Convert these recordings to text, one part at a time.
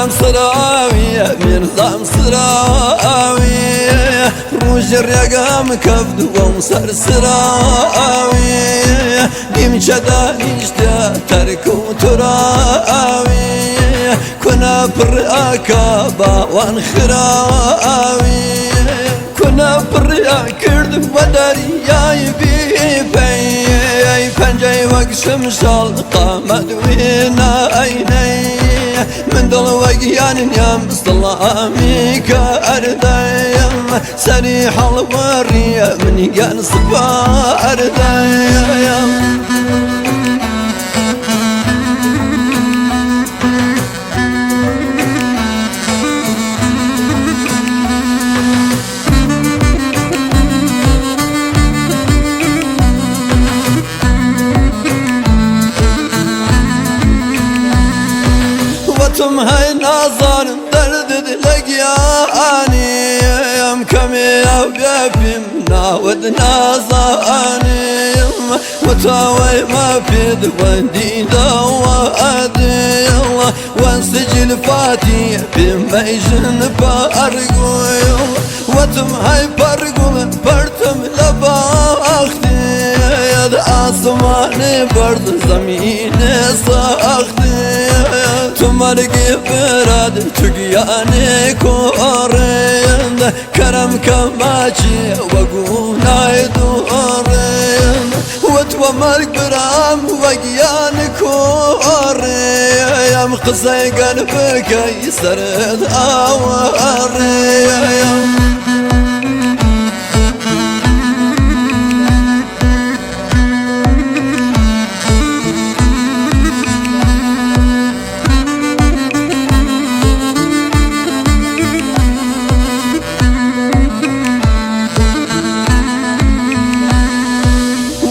میرزام سراوی میرزام سراوی ڕوژ ڕێگام کەفت وەم سەر سراوی نیمچە دانیشتە تەرک و تراوی کونا پڕ ئاکا باوان خراوی کونا پڕ کرد وە دەریای بی پەی پەنجەی وەک شمشاڵ قامەت وێناینەی من دڵ وەگیان نیام سڵامی کردەیم سەری هەڵوەڕیە من گیان سپاردەیم. وتم هەی نازانم دەردت لە گیانیم کەمێ ئەو بێپیم ناوت نازانیم وتاوەی ما پێت وەندی داوە ئەدێڵ وەنسجل فاتی پێم مەیژن پەرگوڵ وتم هەی پەرگوڵ پەرتم لە باختی ئاسمانێ بەرد زەمینێ سەختی تو مەرگی براد تو گیانێ کۆڕێن کەرەم کەماچی وەگونای دوڕێن وتوە مەرگ برام وەگیان کۆڕێم قسەی گەل بکەی سەرت ئاوەڕێم.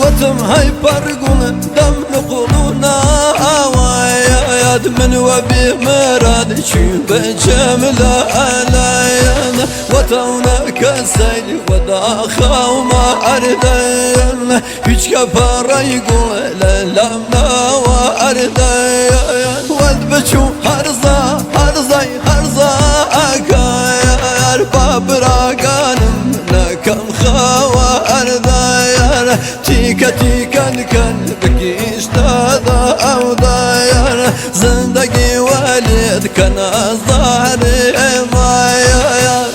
وتم هەی پەرگوڵ دەم نقوڵ و ناوایەت من وەبێ مراد چی بچم لە ئەلایەن وەتەونە کەسەیل وەداخەومە ئەردەن هیچ کە پەڕەی گوڵ لە لام ناوە ئەردەن وەت بچوو هەرزا هەرزای هەرزا ئەکایار با براگانم نەکەم خاوە ئەردایار تیکە تیکەن کەن بگیشتادا ئەو دایار زندگی وەلێت کە نازانێ مایار.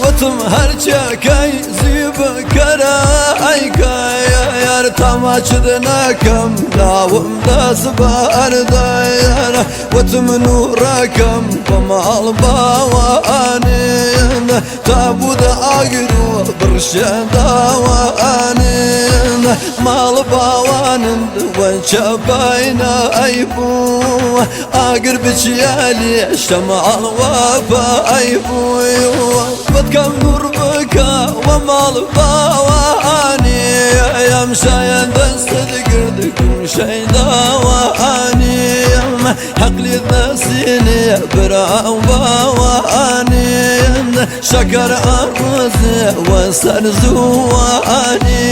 وتم هەرچەکەی زی بکەرە ئەیکایار تاماچت ناکەم ناوم دەست بەردایار وتم نوڕەکەم بە ماڵ باوانێن تا بوودە ئاگر و بڕشێنداوانێن ماڵ باوانم وەچە باینە ئەیبوو ئاگر بچیە لێ شەماڵ وەفا ئەیبوو وتکەم نوڕ بکە وە ماڵ باوانی ئەم شایەن دەستت گرد گوشەی داوانیم حەقلی نەسینێ براو باوانیم شەکەر ئەڕزێ وە سەر زووانی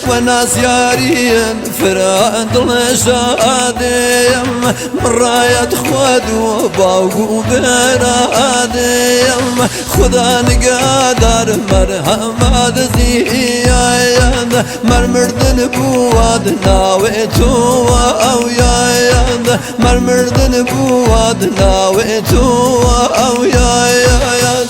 وە ناسیاریین فرە دڵ شادیم مڕایەت خوەد و باوگ و برادیم خدا نگادار مەرهەمەت زیایەن مەر مردن بوواد ناوێ تۆ ئەو یایەن مەر مردن بوواد ناوێ تۆ ئەو یایەن.